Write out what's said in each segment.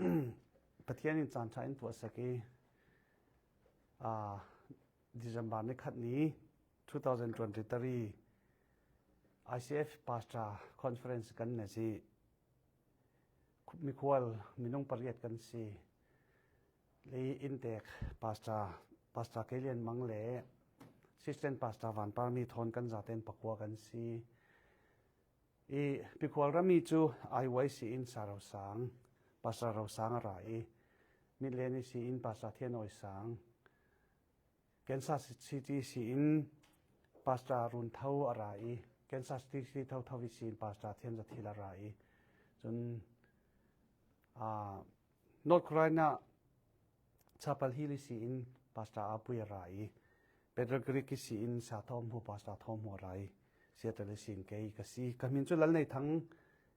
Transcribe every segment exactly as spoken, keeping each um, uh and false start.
Pathian in caan ṭha in puahsak i, aa, December ni khat ni two thousand twenty-three I C F Pastor Conference kan nei si. Mikhual minung pariat kan si. Lei inntek Pastor, Pastor Kei Lian Mang le Assistant Pastor Van Par Mi Thawn kan zaten pakua kan si. I Mikhual rami cu I Y C in Sa Rosang, Pastor Rosang a ra i, Minlen i si in Pastor Thian Awi Sang, Kansas City si in Pastor Run Tho a ra i, Kansas City Tho Tho i si in Pastor Thian Za Thil a ra i, cun, aa, North Carolina Chapel Hill i si in Pastor Apui a ra i, Battle Creek i si in Sa Thawm Hmu, Pastor Thawm Hmu a ra i, Seattle i si in kei ka si. Ka hmin cu Lal Nei Thang,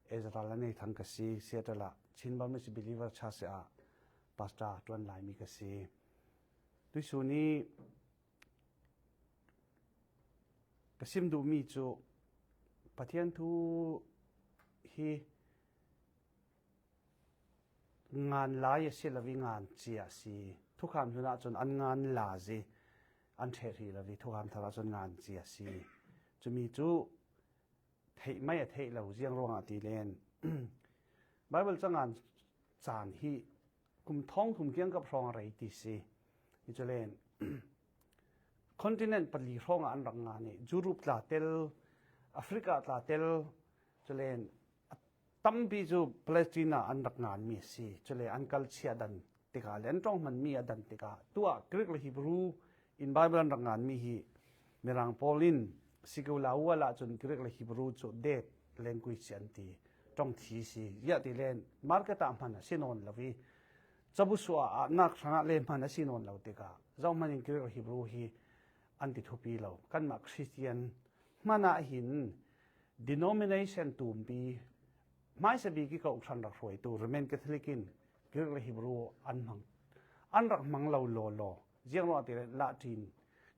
Ezra Lal Nei Thang ka si. Seattle ah Chin Burmese Believer Church ah Pastor Tuan Lai Mi ka si. Tuisun i ka sim duhmi cu Pathian thu hi ngan lai a si lo i ngan cia a si. Thukham hlun ahcun an ngan la zi, an ṭheh hrih lo i thukham thar ahcun ngan cia a si. Cumi cu theih mai a theih lo, ziang ruangah ti len Bible cangan caan hi kum thawng thum kiangkap hrawng a rei ti si. Hi cu len continent pali hrawngah an rak ngan i, Europe tla tel, Africa tla tel, cu len a tampi cu Palestine ah an rak nganmi a si. Cu le an kal chiah dan tikah le an ṭong hmanmi a dan tikah tuah Greek le Hebrew in Bible an rak nganmi hi Mirang pawl in secular world ahcun Greek le Hebrew cu dead language an ti, ṭong thi si. Ziah ti len market ah hman a si nawn lo i, cabu suah ah nak hrangah le hman a si nawn lo tikah zohman in Greek le Hebrew hi an ti thupi lo. Kanmah Christian hmanh ah hin denomination tumpi hmaisa bik i kawhhran rak hruaitu Roman Catholic in Greek le Hebrew an hmang, an rak hmang lo lawlaw. Ziang ruangah ti le Latin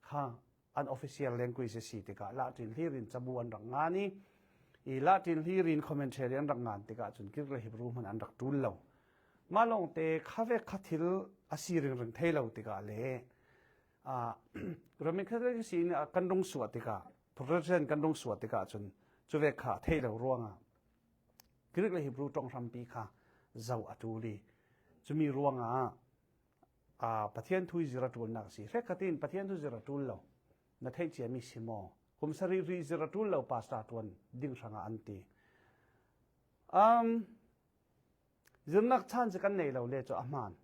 kha an official language a si tikah Latin hlir in cabu an rak ngan i, i Latin hlir in commentary an rak ngan tikah cun Greek le Hebrew hman an rak ṭul lo. Mah lawngte kha vek kha thil a si ringring thei lo tikah le, aa, Roman Catholic si in, aa, kan rung suah tikah, Protestant kan rung suah tikah cun cu vek kha a theih lo ruangah Greek le Hebrew ṭong hrampi kha zoh a ṭul i, cumi ruangah, aa, Pathian thu i zir a ṭulnak a si. Hrekkhat in Pathian thu zir a ṭul lo, na theih ciami si maw? Kum sarih rih zir a ṭul lo pastor ṭuan ding hrangah an ti. Um, zirnak chance kan nei lo le cu a hmaan.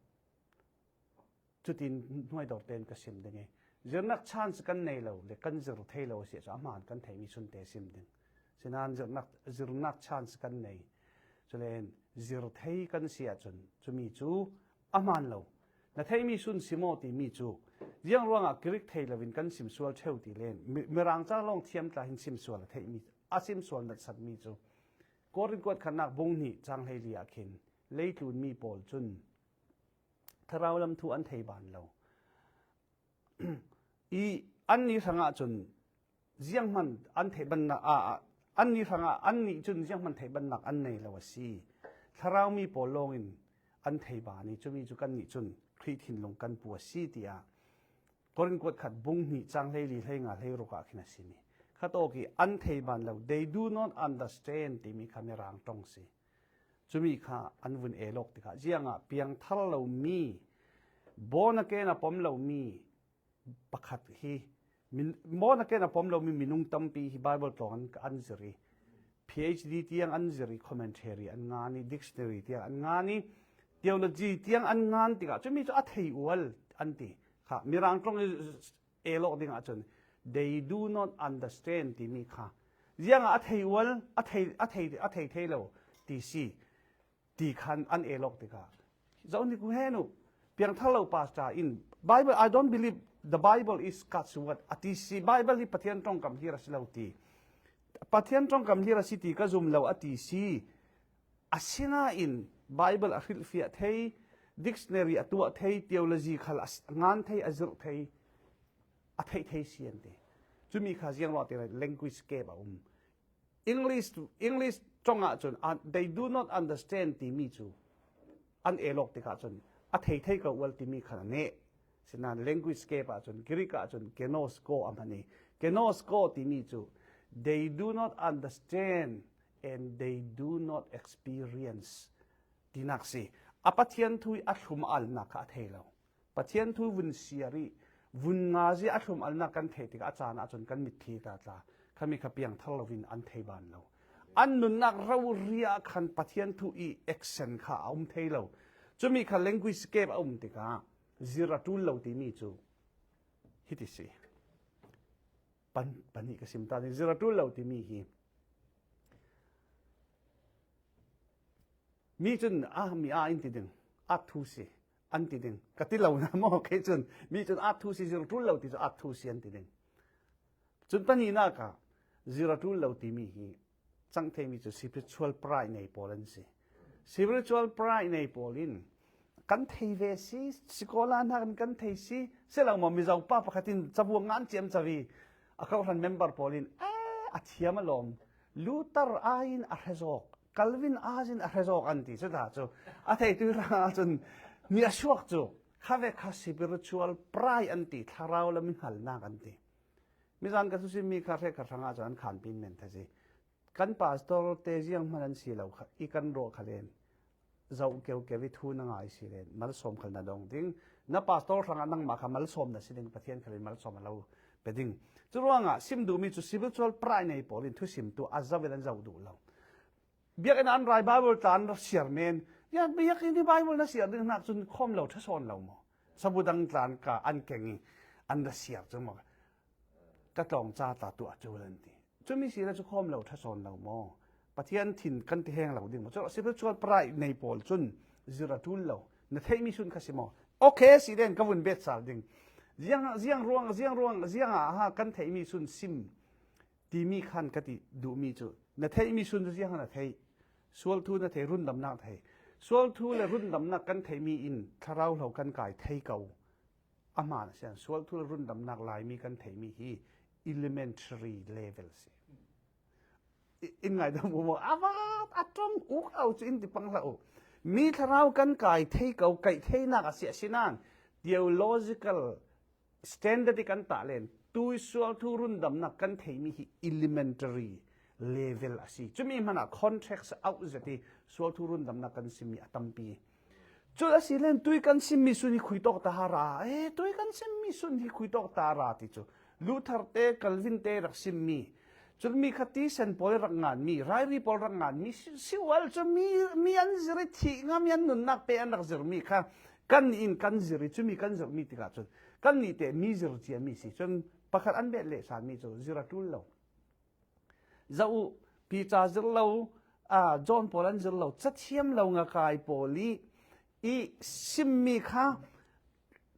Cutin hnuai dawr tein ka sim ding i, zirnak chance kan nei lo le kan zir thei lo a si cu a hmaan kan theihmi sunte sim ding. Sinain zirnak, zirnak chance kan nei. Culen zir thei kan si ahcun cumi cu a hmaan lo. Na theihmi sun si maw timi cu ziang ruangah kirik thei loin kan sim sual ṭheu ti len Mi-, Mirang ca lawng thiam tla hin sim sual a theihmi, a sim sual natsatmi cu Korin kuat khatnak bung hnih cang hleili ah khin leitlunmi pawl cun thlarau lam thu an thei ban lo. I annih hrangah cun zianghman an theih bannak, a, a, annih hrangah annih cun zianghman theih bannak an nei lo a si. Thlarau mi pawl lawngin an thei ban i, cumi cu kannih cun Khrih thinlung kan pu a si, tiah Korin kuat khat bung hnih cang hleili, hleinga, hleiruk ah khin a simi. Khatawk i an thei ban lo, they do not understand timi kha Mirang ṭong si. Cumi kha an vun el awk tikah, ziangah piangthar lomi, born again a pom lomi pakhat hi, min-, born again a pom lomi minung tampi hi Bible tlawng an, an zir i, P H D tiang an zir i, commentary an ngan i, dictionary tiang an ngan i, theology tiang an ngan tikah, cumi cu a thei ual an ti. Kha, Mirang tlawng i el awk ding ahcun, they do not understand timi kha, ziangah a thei ual, a thei, a thei, a thei thei lo ti si, ti khan an el awk tikah, zoh ni ku hen u, piangthar lo pastor in, Bible, I don't believe the Bible is God's word, a ti si, Bible hi Pathian ṭongkam hlir a si lo ti. Pathian ṭongkam hlir a si ti ka zum lo a ti si. Asinain Bible a hrilhfiah thei, dictionary a tuah thei, theology khal a s-, a ngan thei, a zirh thei, a theih thei si an ti. Cumi kha ziang ruah ti le language gap a um. English, English ṭong ahcun, ah, they do not understand timi cu an elawk tikah cun a thei thei ko ual timi khan a neh. Sinan language scape ah cun Greek ah cun kenosko a hman i, kenosko timi cu they do not understand and they do not experience tinak si. A Pathian thu i a thlum alnak kha a thei lo. Pathian thu vun siar i vun nga zia a thlum alnak kan theih tikah a caan ah cun kan mitthli tla tla khami kha piangthar loin an thei ban lo. An nunnak rori ah khan Pathian thu i action kha a um thei lo. Cumi kha language scape a um tikah zir a ṭul lo timi cu hiti si. Pan, pahnih ka sim ta ding. Zir a ṭul lo timi hi mi cun a mi a in ti ding, at thu si an ti ding. Ka ti lo na maw? Kei cun mi cun at thu si, zir a ṭul lo ti cu at thu si an ti ding. Cun pahnihnak ah zir a ṭul lo timi hi cang theimi cu spiritual pride nei pawl an si. Spiritual pride nei pawl in kan thei ve si, sikola hnakin kan thei si, si lo maw, mizo pa pakhat in cabu a ngan ciamco i a kohhran member pawl in, "Eh, a thiam a lawm, Luther a in a hre zawk, Calvin a in a hre zawk," an ti cu ta cu a theitu hrang ahcun mi a suak cu kha ve kha spiritual pride an ti, thlarau lam i hngalnak an ti. Mizan ka thusimmi kha hre kha hrangah cun an khanpi in men thasi. Kan pastor te zianghman an si lo kha, i kan ruah kha len. Zoh keukeu i thu na ngai si len, malsawm khal na dong ding. Na pastor hrangah nangmah kha malsawm na si ding, Pathian khal in malsawm a lo pe ding. Curuangah sim duhmi cu spiritual pride nei pawl in thusimtu a zoh in an zoh duh lo. Biakinn an rai Bible tla an ra siar men. Ya, biakinn i Bible na siar ding hnak cun khawm lo ṭha sawn lo maw? Sabudang tla an ka an keng i an ra siar cu maw? Ka tlawng ca tla tuah cu an ti. Cumi si le cu khawm lo ṭha sawn lo maw? Pathian thin kan ti heng lo ding maw? Cu spiritual pride nei pawl cun zir a ṭul lo. Na theihmi sun kha si maw? Okay, si den ka vun bet sal ding. Ziang, ziang ruang, ziang ruang, ziang ah ha kan theihmi sun sim timi khan ka ti duhmi cu na theihmi sun cu ziang na theih. Sual thu na thei, rundamnak thei. Sual thu le rundamnak kan theihmi in thlarau hlo kan kai thei ko. A hmaan a sian, sual thu le rundamnak Laimi kan theihmi hi elementary level si. I, in ngai dam mu maw? A va, a ṭong uk au cu in ti pang hlah u. Mi thlarau kan kai thei ko, kaih theinak a si a si nan theological standard i kan tah len tui sual thu rundamnak kan theihmi hi elementary level a si. Cumi hmanah context auh zet i sual thu rundamnak kan simmi a tampi. Cu a si len tui kan simmi sun hi khui tawk ta ha ra. Eh, tui kan simmi sun hi khui tawk ta ra ti cu Luther te, Calvin te rak simmi. Cun mi kha tisen pawl rak nganmi, rairi pawl rak nganmi, si, si ual cu mi, mi an zir i thih ngam i an nunnak pe an rak zirmi kha kan nih in kan zir i, cumi kan zirmi tikah cun kan nih te mi zir ciami si. Cun pakhat an bet lehsanmi cu zir a ṭul lo. Zoh uh, Peter zir lo, aa, John pawl an zir lo, cathiam lo ngakai pawl i, i simmi kha,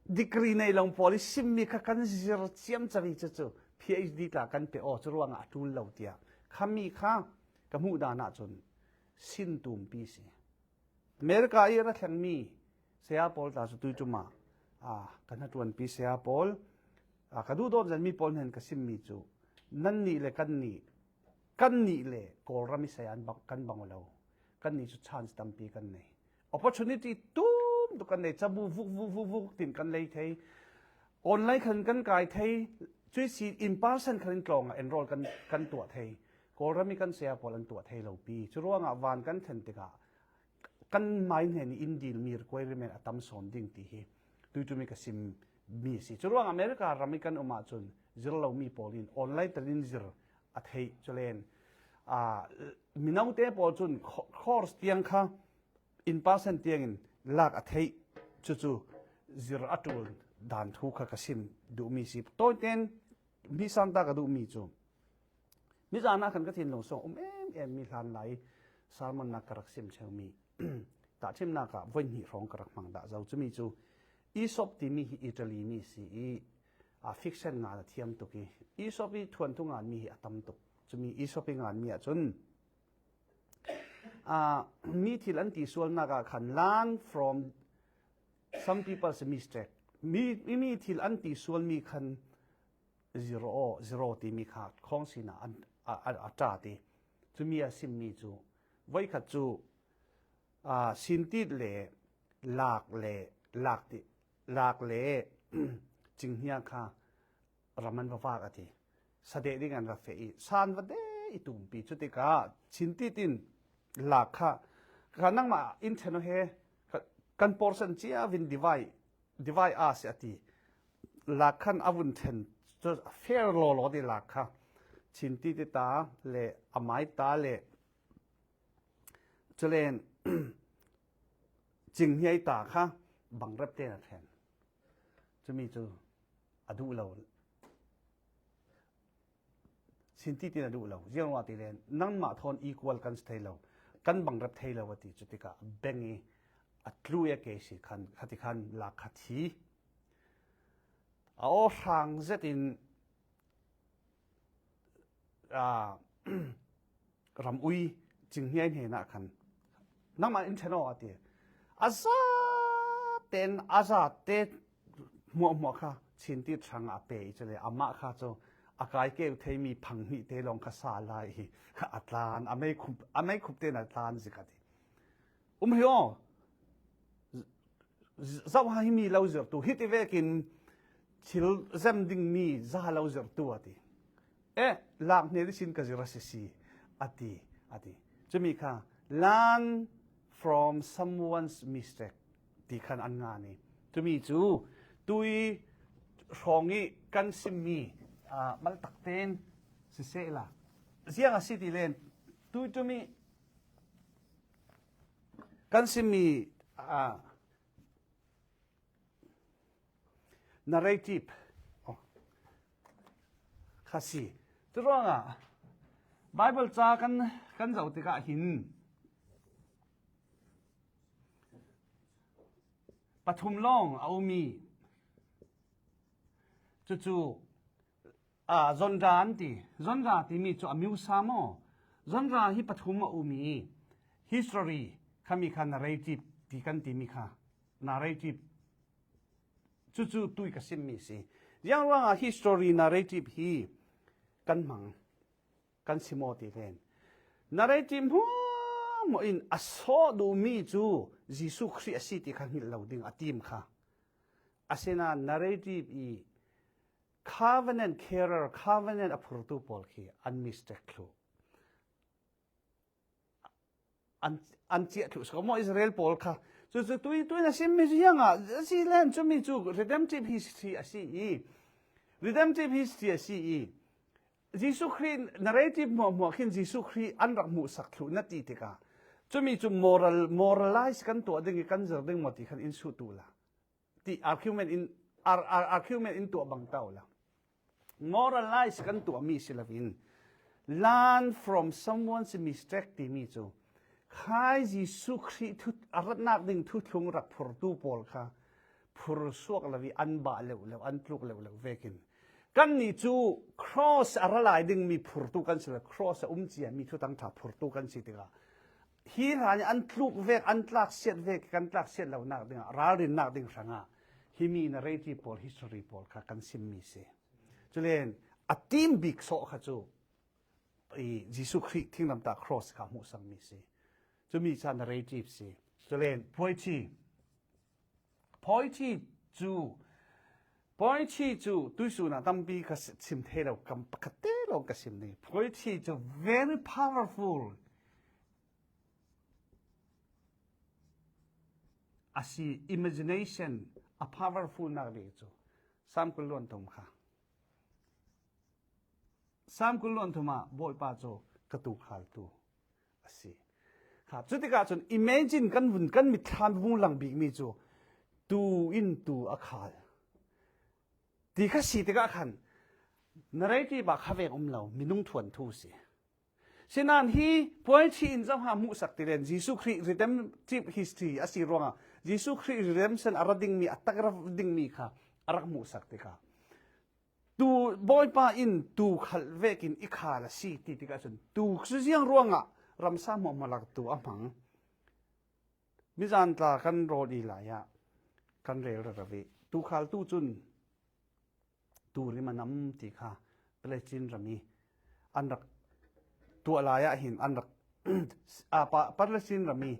degree nei lo pawl i simmi kha kan zir ciamco i cucu PhD tla kan pe aw, cu ruangah a ṭul lo tiah khami kha ka hmuh dan ahcun sin tumpi si. America i a ra thlengmi saya pawl tla cu tuiṭum ah, aa, ka hnaṭuanpi saya pawl, aa, ka duhdawt zenmi pawl hnen ka simmi cu nannih le kannih, kannih le Kawlram i saya an bang, kan bang aw lo. Kannih cu chance tampi kan nei. Opportunity tum tuk kan nei. Cabu vuk, vuk, vuk, vuk tin kan lei thei. Online khan kan kai thei. Cuih si in person khan in tlawng ah enroll kan, kan tuah thei. Kawlram i kan saya pawl an tuah thei lo pi. Cu ruangah van kan thlen tikah kan mai hnen i in dil mi requirement a tam sawn ding ti hi tuiṭum i ka sim mi a si. Cu ruang America ram i kan um ahcun zir lomi pawl in online tel in zir a theih. Cu len, aa, mino te pawl cun co-, course tiang kha in person tiangin lak a theih. Cucu zir a ṭul dan thu kha ka sim duhmi si. Tawiten mi santa ka duhmi cu Mizan ah khan ka thinlung sawng um em em mi hlan lai sermon nak ka rak sim cheu mi tahṭhimnak ah voi hnih hrawng ka rak hmang dah zo. Cumi cu Aesop timi hi Italy mi si i, a, fiction ngan a thiam tuk i, Aesop i thuanthu nganmi hi a tam tuk. Cumi Aesop i nganmi ahcun, a, mi thil an ti sualnak ah khan learn from some people's mistake. Mi, mi, mi thil an ti sualmi khan zero, zero timi kha khawng sinah an, a, a, a ṭa ti. Cumi a simmi cu voikhat cu, aa, sintit le lak le, lak ti, lak le cinghnia kha ram an va vak a ti. Sa deh ding an va feh i, san va deh i tumpi cu tikah Chin Tit in lak kha, kha nangmah in ṭhen aw he, ka, kan portion cia vin divide, divide a si a ti. Lak khan a vun ṭhen cu fair lawlaw ti lak kha Chin Tit i ta le a mai ta le culen cinghnia i ta kha bangrep tein a ṭhen. Cumi cu a duh lo. Chin Tit in a duh lo. Ziangruangah ti le nangmah thawn equal kan si thei lo, kan bangrep thei lo a ti cu tikah a beng i a tlui a ke si khan, khati khan lak kha thi. A aw hrang zetin, aa, ram ui cinghnia hnenah khan nangmah in ṭhen aw a ti. A zaten, a zate hmuahhmuah kha Chin Tit hrangah a pe i cu le amah kha cu a kai keu theimi phang hnih te lawng kha sa lai hi a tlan, a meikhup, a meikhup tein a tlan zik a ti. Um hi aw, zoh ha himi lo zirtu, hiti vekin thil zem dingmi za lo zirtu a ti. Eh, lak hne ihsin ka zir a si si, a ti, a ti. Cumi kha, learn from someone's mistake ti khan an ngan i. Cumi cu tui hrawng i kan simmi, aa, maltak tein sisehla, ziang a si ti len, tui cumi kan simmi, aa, narrative, oh, kha si. Curuangah Bible ca kan, kan zoh tikah hin pathum lawng a um i, cucu, aa, genre an ti. Genre timi cu a miusa maw? Genre hi pathum a um i, history khami kha narrative ti kan timi kha, narrative. Cucu tui ka simmi si. Ziangruangah history narrative hi kan hmang, kan sim aw ti len. Narrative hmuahhmuah in a sawh duhmi cu Jesuh Khrih a si ti kha hngilh lo ding a tim kha. Asinain narrative i covenant carer, covenant a phurtu pawl khi an mistake thluh. An, an ciah thluh suak maw Israel pawl kha? Cu, cu, tui, tui na simmi cu hiangah a si len cumi cu redemptive history a si i, redemptive history a si i, Jesuh Khrih narrative hmuahhmuah khin Jesuh Khrih an rak hmuhsak thluh na ti tikah, cumi cu moral, moralize kan tuah ding i kan zir ding maw ti khan in sut uhla. Ti argument in, ar-, ar-, argument in tuah bang ta uhla. Moralize kan tuahmi si loin, learn from someone's mistake timi cu, khai Jesuh Khrih thu, a ratnak ding thuthlung rak phurtu pawl kha phur suak lo i an bah leuh leuh, an tluk leuh leuh vekin, kannih cu cross a ra lai dingmi phurtu kan si lo, cross a um ciami thutang ṭha phurtu kan si tikah, hi hlan i an tluk vek, an tlaksiat vek, kan tlaksiat lonak dingah, ralrinnak ding hrangah himi narrative pawl, history pawl kha kan simmi si. Culen a tim bik sawh kha cu i Jesuh Khrih thinglamtah cross kha hmuhsakmi si. Cumi ca narrative si. Culen poetry, poetry cu, poetry cu tuisun ah tampi ka si-, sim thei lo, kam pakhat te lawng ka sim ding. Poetry cu very powerful a si, imagination a powerful nak ding cu Sam kul luan thum kha. Sam kul luan thum ah Bawipa cu ka tuukhaltu a si. Kha, cutikah cun imagine kan vun, kan mitthlam vung lang bikmi cu tu in tu a khal. Ti kha si tikah khan narrative ah kha veng um lo, minung thuanthu si. Sinain hi poetry in zohhmanh hmuhsak ti len Jesuh Khrih redemptive history a si ruangah Jesuh Khrih redemption a ra dingmi, a tak ra dingmi kha a rak hmuhsak tikah, tu Bawipa in tu khalh vekin i khal a si ti tikah cun, tu cu ziang ruangah ramsa hmuahhmuah lak tu a hmang. Mizan tla kan rawl i lai ah kan rel rero i, tu khaltu cun tu rim a nam ti kha Palestine ram i an rak tuah lai ah hin an rak, a, Pa-, Palestine ram i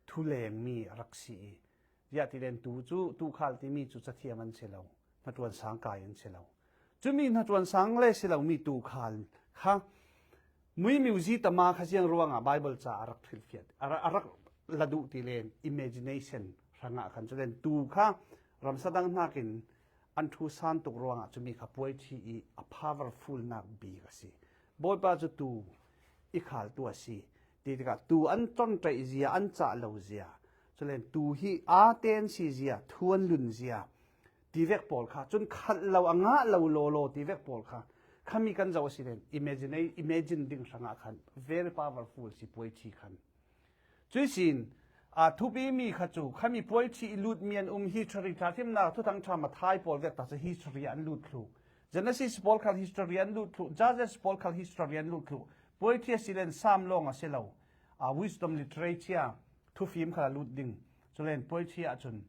thulengmi a rak si i, Ziah ti len tu cu, tu khal timi cu cathiam an si lo, hnaṭuan sang kai an si lo. Cumi hnaṭuan sang le si lomi tu khal kha, muimiu zi tama kha ziang ruangah Bible ca a rak hrilhfiah, a ra-, a rak la duh ti len imagination hrangah khan cu len tu kha ramsa dang hnakin an thu san tuk ruangah cumi kha poetry i a powerful nak bik a si. Bawipa cu tu i khaltu a si. Ti tikah tu an ṭonṭaih zia, an cah lo zia. Cu len tu hi aa te an si zia, thu an lun zia. Ti vek pawl kha, cun khalh lo, a ngah lo lawlaw ti vek pawl kha, khami kan zoh a si len, imagine, imagine ding hrangah khan very powerful si poetry khan. Cuih sin, aa, thupi mi kha cu, khami poetry i lut mi an um, history, thlathimnak, thuthang ṭha, Matthai pawl vek ta cu history an lut thluh. Genesis pawl khal history an lut thluh, Judges pawl khal history an lut thluh. Poetry a si len Sam lawng a si lo. Aa, wisdom literature, thufim khal a lut ding. Cu len poetry ah cun,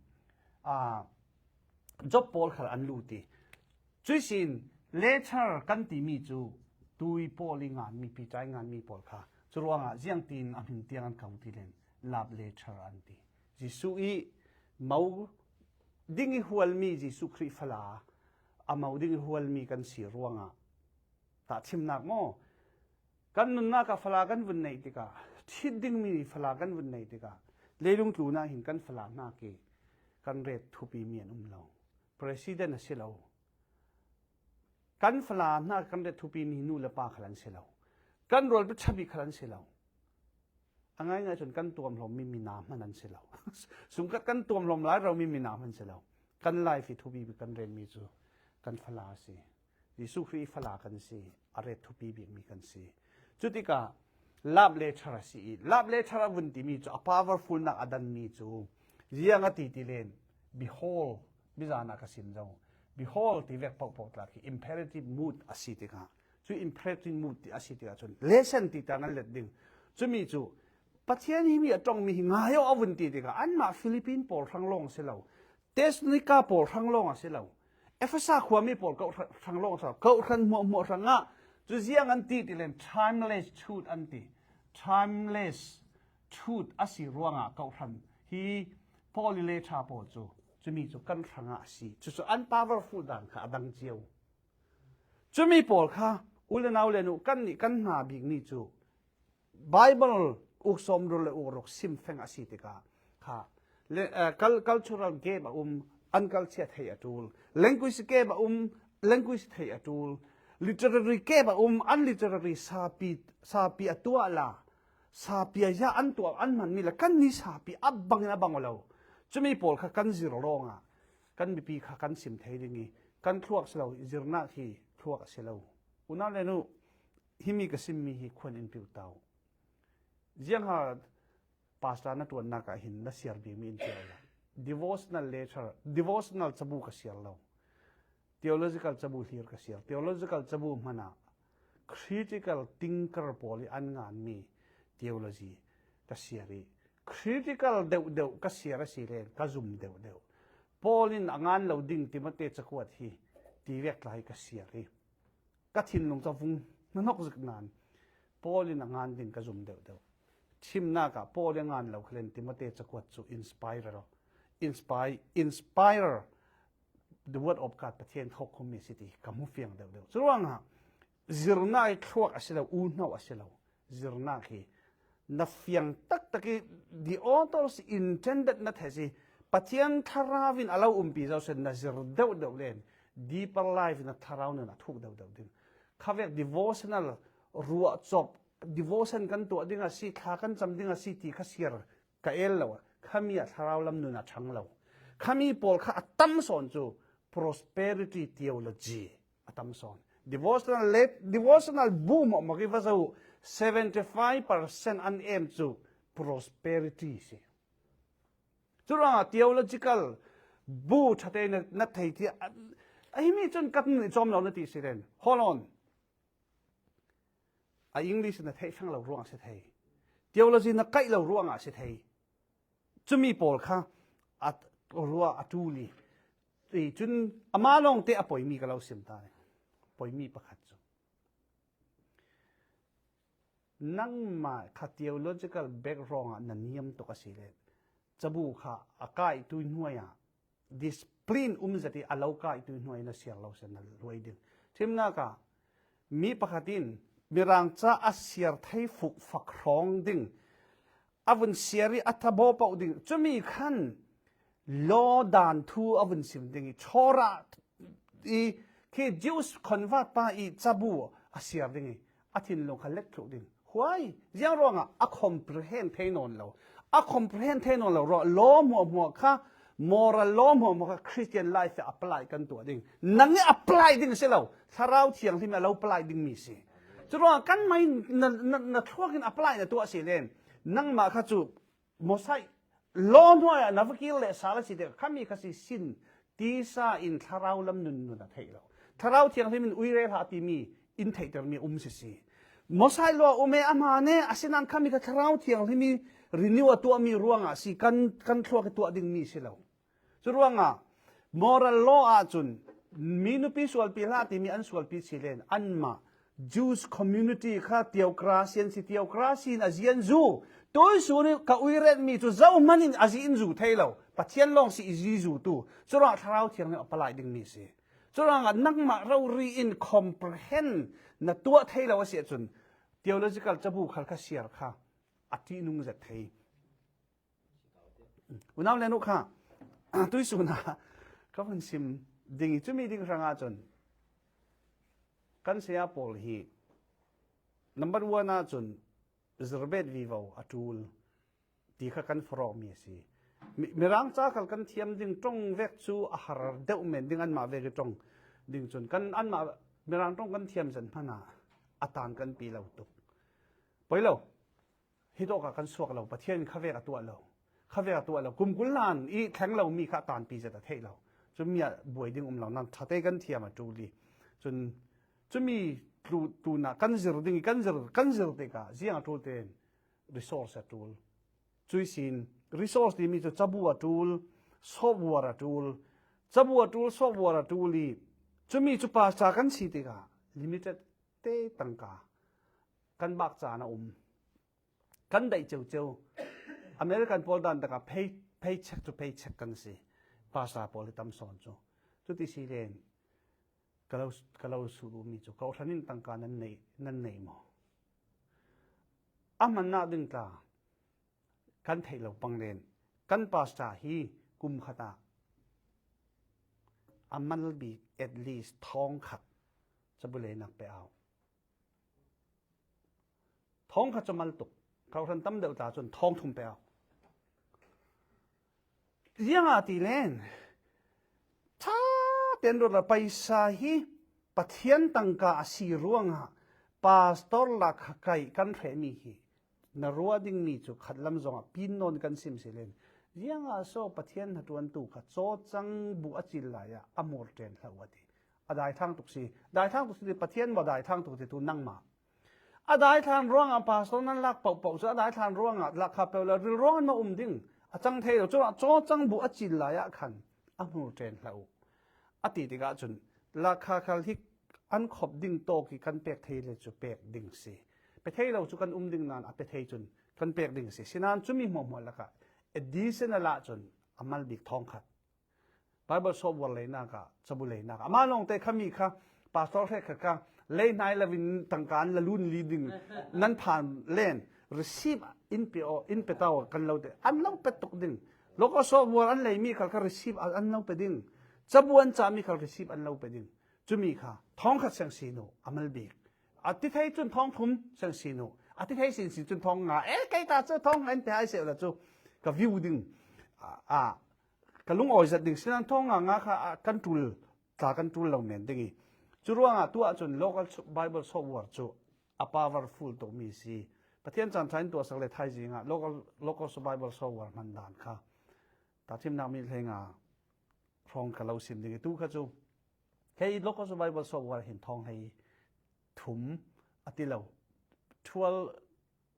aa, Job pawl khal an lut i. Cuih sin, letter kan timi cu tui Paul i nganmi, Peter i nganmi pawl kha. Cu ruangah ziangtin a hmin tiang an ko ti len love letter an ti. Jesuh i mo ding i hualmi Jesuh Khrih fala, a mo ding i hualmi kan si ruangah tahthimnak maw? Kan nunnak ah fala kan vun neih tikah, ṭhit dingmi fala kan vun neih tikah, leilung tlunah hin kan fala hnak i kan ret thupi mi an um lo. President a si lo. Kan fala hna kan ret thupi mi nu le pa khal an si lo. Kan rualpi ṭha bik khal an si lo. A ngaingai cun kan tuamhlawm mi mina hman an si lo. Sungkhat kan tuamhlawm lai romi mina hman si lo. Kan life i thupi bik kan retmi cu kan fala a si. Jesuh Khrih i fala kan si. A ret thupi bikmi kan si. Cutikah love letter a si i, love letter a vun timi cu a powerful nak a danmi cu ziang a ti ti len, behold, bizan ah ka sim zo. Behold ti vek pohpoh tlak hi imperative mood a si tikah, cu imperative mood ti a si tikah cun lesson ti ta nan let ding. Cumi cu Pathian hi mi a ṭongmi hi ngai awh a vun ti tikah anmah Philippine pawl hrang lawng a si lo. Thessalonika pawl hrang lawng a si lo. Efesa khuami pawl ko hrang, hrang lawng a si lo. Ko hran hmuahhmuah hrangah cu ziang an ti ti len timeless truth an ti. Timeless truth a si ruangah ko hran hi Paul i letter pawl cu cumi cu kan hrangah a si. Cucu an powerful dan kha a dang cio. Cumi pawl kha u le nau le nu kan nih kan hna bikmi cu Bible uk sawmruk le uk ruk sim feng a si tikah kha le, eh, cul-, cultural gap a um, an culture theih a ṭul. Language gap a um, language theih a ṭul. Literary gap a um, an literary sapi, sapi a tuah la, sapi a ya an tuah, an hmanmi le kan ni sapi a bangin a bang aw lo. Cumi pawl kha kan zir lawngah kan mipi kha kan sim thei ding i kan thluak si lo, zirnak hi thluak a si lo. Unau le nu, himi ka simmi hi khuan in piu ta uh. Ziangha pastor na ṭuannak ah hin na siar bikmi in cia la. Devotional letter, devotional cabu ka siar lo. Theological cabu hlir ka siar. Theological cabu hmanah critical thinker pawl i an nganmi theology ka siar i critical deuhdeuh ka siar a si len ka zum deuhdeuh. Paul in a ngan lo ding Timote cakuat hi ti vek tla hi ka siar i ka thinlung cu a vung hnahnawk zik nain Paul in a ngan ding ka zum deuhdeuh. Thimnak ah Paul i a ngan lo khalen Timote cakuat cu inspirer, inspire, inspire the word of God, Pathian thawkkhum mi si ti ka hmu fiang deuhdeuh. Curuangah zirnak i thluak a si lo, uhnauh a si lo. Zirnak hi na fiang taktak i the author's intended na theih si. Pathian thlarau in a lo umpi zo sin na zir deuhdeuh len deeper life na thlarau nun a thuk deuhdeuh ding. Khavek devotional ruah cop, devotion kan tuah ding a si, thla kan cam ding a si ti kha siar ka el lo. Khami ah thlarau lam nun a ṭhang lo. Khami pawl kha a tam sawn cu prosperity theology a tam sawn. Devotional let, devotional bu mawkmawk i va zoh, seventy five percent an em cu prosperity si. Curuangah theological bu ṭhate na, na thei ti a, a himi cun ka nun i cawm lo na ti si len. Hold on. A English na theih hrang lo ruangah si thei. Theology na kaih lo ruangah si thei. Cumi pawl kha a ruah a ṭul i, i cun amah lawngte a poimi ka lo sim ta. Poimi pakhat cu nangmah kha theological background ah na niam tuk a si le cabu kha a kaihtu hnuai ah discipline um zet i a lo kaihtu hnuai na siar lo se na luai ding. Thimnak ah mi pakhat in mirang ca a siar thei fuk fak hrawng ding a vun siar i a thabaw pauh ding. Cumi khan law dan thu a vun sim ding i Torah i khi Jews convert pa i cabu a siar ding i a thinlung kha let thluh ding. Huai ziang ruangah a comprehend thei nawn lo. A comprehend thei nawn lo ruah law hmuahhmuah kha, moral law hmuahhmuah kha Christian life ah apply kan tuah ding. Nang i apply ding si lo, Thlarau Thianghlim i a lo apply ding mi si. Curuangah kan mai na, na, na thluak in apply na tuah si len, nangmah kha cu Mosai law hnuai ah na va kir leh sal a si te, khami kha si sin tisa in thlarau lam nun nun a theih lo. Thlarau Thianghlim in uire hlah timi in theihtermi um sisi. Mosai law um e, ama ne, asinan khami kha Thlarau Thianghlim i renew a tuahmi ruangah si, kan, kan thluak i tuah dingmi si lo. Curuangah moral law ahcun mi nupi sualpi hlah timi an sualpi si len anmah Jews community kha theocracy an si, theocracy in a zian zu. Tuisun i ka uiretmi cu zohman in a zi in zu thei lo. Pathian lawng si i zi zu tu. Curuangah Thlarau Thianghlim a palai dingmi si. Curuangah nangmah rori in comprehend na tuah thei lo a si ahcun theological cabu khal kha siar kha a ṭihnung zet thei. Unau le nu kha tuisun ah ka vun sim ding i cumi ding hrangah cun kan saya pawl hi number one ah cun zirbet vivo a ṭul ti kha kan forhawkmi a si. Mi, mirang ca khal kan thiam ding ṭong vek cu a har deuh men ding, anmah vek i ṭong ding cun kan anmah mirang ṭong kan thiam zat hmanh ah a tan kan pi lo tuk. Poi lo. Hitawk ah kan suak lo, Pathian in khavek a tuah lo, khavek a tuah lo, kum kul hlan i thleng lomi kha tanpi zet a theih lo. Cumi ah buai ding um lo, nan ṭhate kan thiam a ṭul i. Cun cumi tlu-, tlunah kan zir ding i kan zir, kan zir tikah ziang a ṭul tein resource a ṭul. Cui sin resource timi cu cabu a ṭul, software a ṭul, cabu a ṭul, software a ṭul i cumi cu pastor kan si tikah limited te tangka kan bak caan a um. Kan daih ceuceu. American pawl dan takah pay, paycheck to paycheck kan si. Pastor pawl hi tam sawn cu. Cuti si len ka lo, ka lo sut umi cu, kawhhran in tangka nan nei, nan nei maw? A hmannak ding tla kan theih lo pang len kan pastor hi kum khat ah a mal bik at least thawng khat cabu leinak pe au. Thawng khat cu mal tuk. Kawhhran tam deuh tla cun thawng thum pe au. Ziangahtile ṭha ten rul a paisa hi Pathian tangka a si ruangah pastor lakah kaih kan hrehmi hi na ruah dingmi cu khat lam zongah pin nawn kan sim si len. Ziangah so Pathian hnaṭuantu kha cawcang bu a cil lai ah a hmur ṭen hlah uh a ti. A daithlang tuk si. Daithlang tuk si ti Pathian maw daithlang tuk ti tu nangmah? A daithlan ruangah pastor nan lak pohpoh cu a daithlan ruangah lak kha peuh le ril ruang an mah um ding. A cang thei lo. Curuangah cawcang bu a cil lai ah khan a hmur ṭen hlah uh a ti tikah cun lak kha khal hi an khop ding tawk i kan pek thei le cu pek ding si. Pe thei lo cu kan um ding nain a pe thei cun kan pek ding si. Sinain cumi hmuahhmuah lakah additional ah cun a mal bik thawng khat. Bible software leinak ah, cabu leinak ah. Amah lawngte khami kha pastor hrekkhat kha lei hnai lo in tangka an la lun li ding nan phan len receipt in pe aw, in pe tau kan lo te. An lo pe tuk ding. Local software an leimi khal kha receipt an lo pe ding. Cabu an cahmi khal receipt an lo pe ding. Cumi kha thawng khat seng si nu a mal bik. A ti thei cun thawng thum seng si nu. A ti thei sin si cun thawng nga. Eh, kei ta cu thawng nga in pe hai seh la cu ka view ding. A, a, ka lungawi zat ding. Sinan thawng nga nga kha, a, kan ṭul, tla kan ṭul lo men ding i. Curuangah tuah cun local so-, Bible software cu a powerful tukmi si. Pathian caan ṭha in tuahsak le thaizing ah local, local so-, Bible software hman dan kha. Tahṭhimnak mi hleinga hrawng ka lo sim ding i tu kha cu. Kei local so-, Bible software hin thawng hlei thum a ti lo. Twelve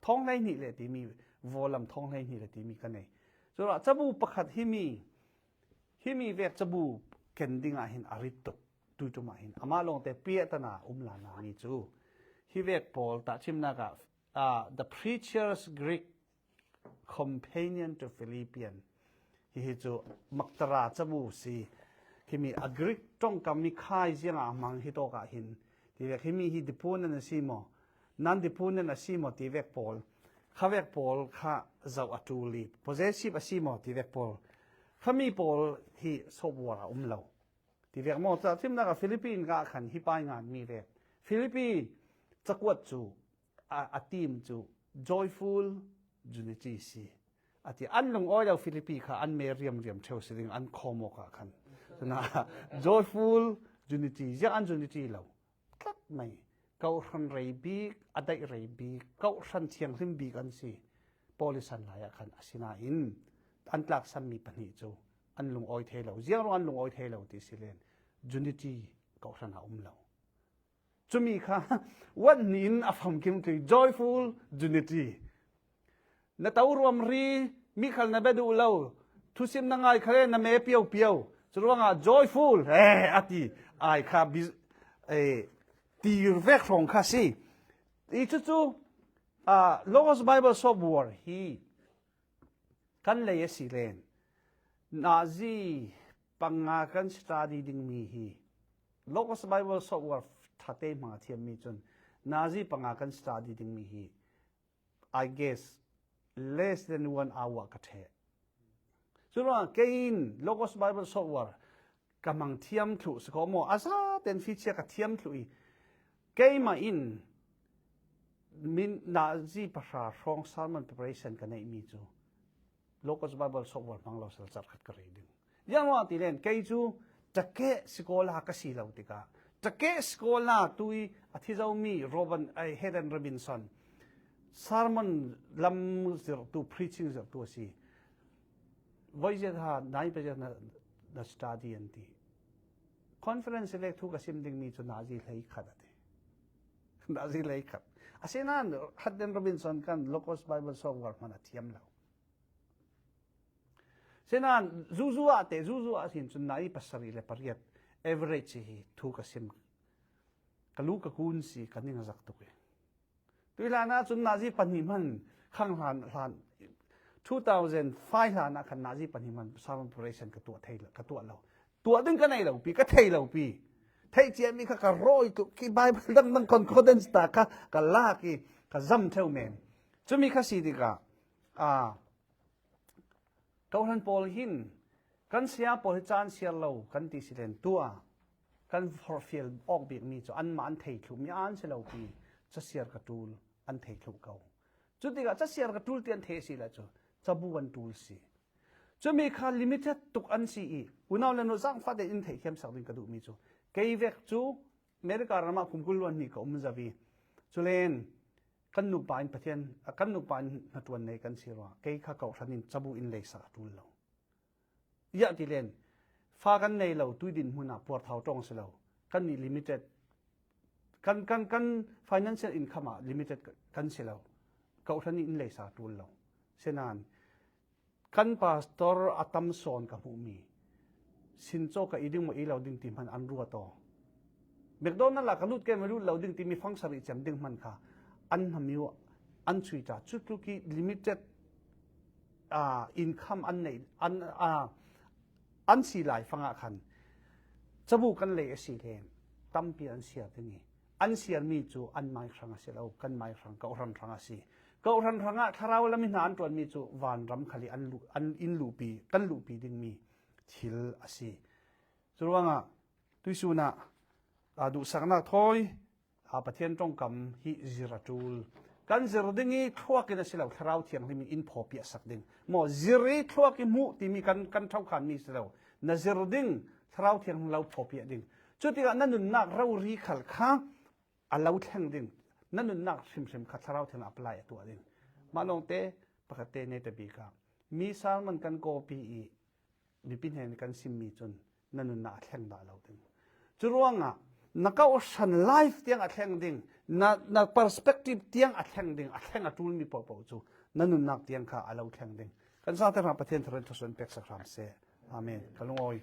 thawng hleihnih le timi, volume thawng hleihnih le timi ka nei. Curuangah cabu pakhat himi, himi vek cabu ken dingah hin a rit tuk. Tuiṭum ah hin amah lawngte piahtana um lana mi cu hi vek pawl tahṭhimnak ah, ah, The Preacher's Greek Companion to Philippian Hihi cu Magdala cabu si. Himi a Greek ṭongkam mi khai ziangah a hmang hi tawkah hin, tivek himi hi deponent a si maw, non-deponent a si maw tivek pawl, khavek pawl kha zoh a ṭul i possessive a si maw tivek pawl, khami pawl hi soap war a um lo. Tivek maw, ca thimnak ah Philippi in kah khan hi pai ngan mi vek. Philippi cakuat cu a, a tim cu joyful unity si. A ti, an lungawi lo Philippi kha an me riamriam ṭheu si ding an khawm awkah khan. Cuna joyful unity, ziah an unity lo. Tlat mai. Kohhran rei bik, a daih rei bik, kohhran thianghlim bik an si. Paul i san lai ah khan asinain an tlaksammi pahnih cu an lungawi thei lo. Ziang ruang an lungawi thei lo ti si len unity kohhran a um lo. Cumi kha wat nih in a famkim tui, joyful unity. Na to ruam ri, mi khal na bia duh lo, thusim na ngai khal le na me piau piau. Curuangah joyful, eh, a ti, ai kha bi-, eh, ti vek hrawng kha si. I cucu, ah, Logos Bible Soap War hi kan lei a si len, nazi panga kan study dingmi hi, Logos Bible Soap War ṭhate hmang a thiammi cun nazi panga kan study dingmi hi, I guess, less than one hour ka ṭheh. Curuangah kei in Logos Bible Soap War ka hmang thiam thluh si ko maw, a zaten ficia ka thiam thluh i, keimah in min nazi pahra hrawng sermon preparation ka neihmi cu Logos Bible Soap War hmang lo sal car khat ka rei ding. Ziangruangah ti len kei cu ṭakeh sikola ka si lo tikah, ṭakeh sikola tui a thi zomi Robin, ai, Helen Robinson sermon lam zirhtu, preaching zirhtu a si. Voi zia kha nai pazia na, na study an ti. Conference le thu ka sim dingmi cu nazi hlei khat a ti. Nazi hlei khat. Asinain Helen Robinson kan Logos Bible Soap War hmanh a thiam lo. Sinain zuzu ah te, zuzu ah sin cun nai pasarih le pariat average hi thu ka sim. Ka lu ka kun si, ka ning a zak tuk i. Tui hlan ah cun nazi pahnih hman khang hlan, hlan, two thousand five hlan ah khan nazi pahnih hman sermon preparation ka tuah thei lo, ka tuah lo. Tuah ding ka nei lo pi, ka thei lo pi. Theih ciami kha ka rawi tuk, ki Bible dangdang concordance ta kha ka lak i, ka zam theu men. Cumi kha si tikah, aa, Kohhran pawl hin kan saya pawl hi ca an siar lo kan ti si len tuah, kan forhfial awk bikmi cu anmah an thei thluh mi an si lo pi, casiar ka ṭul an thei thluh ko. Cutikah casiar ka ṭul ti an thei si le cu cabu an ṭul si. Cumi kha limited tuk an si i, unau le nu zangfah tein in theihthiam sak ding ka duhmi cu kei vek cu America ram ah kum kul luan hnih ka um zo i, culen kan nupa in Pathian, a, kan nupa in hnaṭuan nei kan si ruangah kei kha kohhran in cabu in leisak a ṭul lo. Ziah ti len, fa kan nei lo, tui dinhmun ah puarthau ṭawng si lo, kannih limited, kan, kan, kan financial income ah limited kan si lo, kohhran in in leisak a ṭul lo. Sinain, kan pastor a tam sawn ka hmuhmi, sin caw ka i ding maw, i lo ding ti hman an ruat aw. McDonald ah ka lut ke, ma lut lo ding timi fang sarih cem ding hman kha an hna mi uh an cui ta. Cutluk i limited, ah, income an nei, an, ah, an si lai fangah khan cabu kan lei a si len tampi an siar ding i, an siarmi cu an mai hrang a si lo, kan mai hrang, kohhran hrang a si. Kohhran hrangah thlarau lam i hna an ṭuanmi cu vanram khal i an luh, an in luhpi, kan luhpi dingmi thil a si. Curuangah tuisun ah, aa, duhsaknak thawi, aa, Pathian ṭongkam hi zir a ṭul. Kan zir ding i thluak in a si lo, Thlarau Thianghlim in in phawpiah sak ding. Maw, zir i thluak i hmuh timi kan, kan ṭhokhanmi si lo. Na zir ding, Thlarau Thianghlim lo phawpiah ding. Cutikah na nunnak rori khal kha a lo thleng ding. Na nunnak hrimhrim kha Thlarau Thianghlim apply a tuah ding. Mah lawngte pakhatte neita bik ah mi sermon kan copy i mipi hnen kan simmi cun na nunnak a thleng dah lo ding. Curuangah na kohhran life tiang a thleng ding, na, na perspective tiang a thleng ding, a thleng a ṭulmi paohpaoh cu na nunnak tiang kha a lo thleng ding. Kan sangte hrang Pathian tharen thluasuah in peksak hram seh. Amen. Ka lungawi.